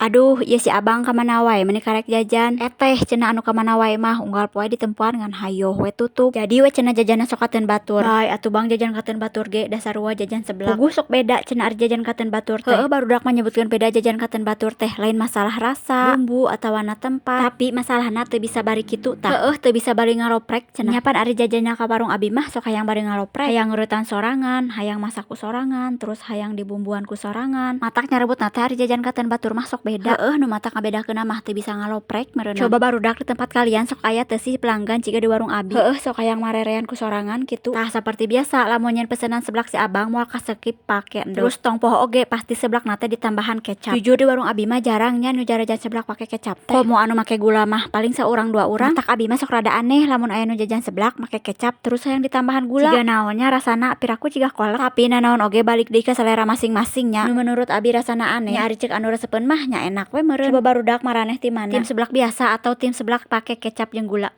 Aduh, ieu si abang ka mana wae meuni karek jajan. Eteh cenah anu ka mana wae mah unggal poe ditempoan ngan hayoh we tutup. Jadi we cenah jajanna sok kateun batur. Bae atuh bang jajan kateun batur ge da sarua jajan seblak. Puguh sok beda cenah ari jajan kateun batur teh. Heueuh barudak mah nyebutkeun beda jajan kateun batur teh lain masalah rasa, bumbu atawana tempat, tapi masalahna teu bisa bari kitu tah. Heueuh teu bisa bari ngaloprek cenah. Nya pan ari jajanna ka warung abi mah sok hayang bari ngaloprek, hayang ngeuretan sorangan, hayang masak ku sorangan, terus hayang dibumbuan ku sorangan. Matak nyarebutna teh ari jajan kateun batur mah sok beda. Heueuh nu matak ngabedakeunna mah teu bisa ngaloprek meureunna. Coba barudak di tempat kalian sok aya teu sih pelanggan ciga di warung abi? Heueuh sok hayang marerean ku sorangan kitu. Tah saperti biasa lamun nyieun pesenan seblak si abang moal kaskip pake endog. Terus tong poho oge pasti seblakna teh ditambahan kecap. Jujur di warung abi mah jarang nya nu jarajan seblak pake kecap teh. Komo anu make gula mah paling saurang dua urang. Matak abi mah sok rada aneh lamun aya nu jajan seblak make kecap terus hayang ditambahan gula. Jiga naon nya rasana piraku jiga kolak. Tapi nanaon oge balik deui ka selera masing-masing nya. Nu menurut abi rasana aneh nya ari ceuk anu resepeun mah nya enak we meureun. Coba barudak maraneh ti mana? Tim seblak biasa atau tim seblak pake kecap jeung gula?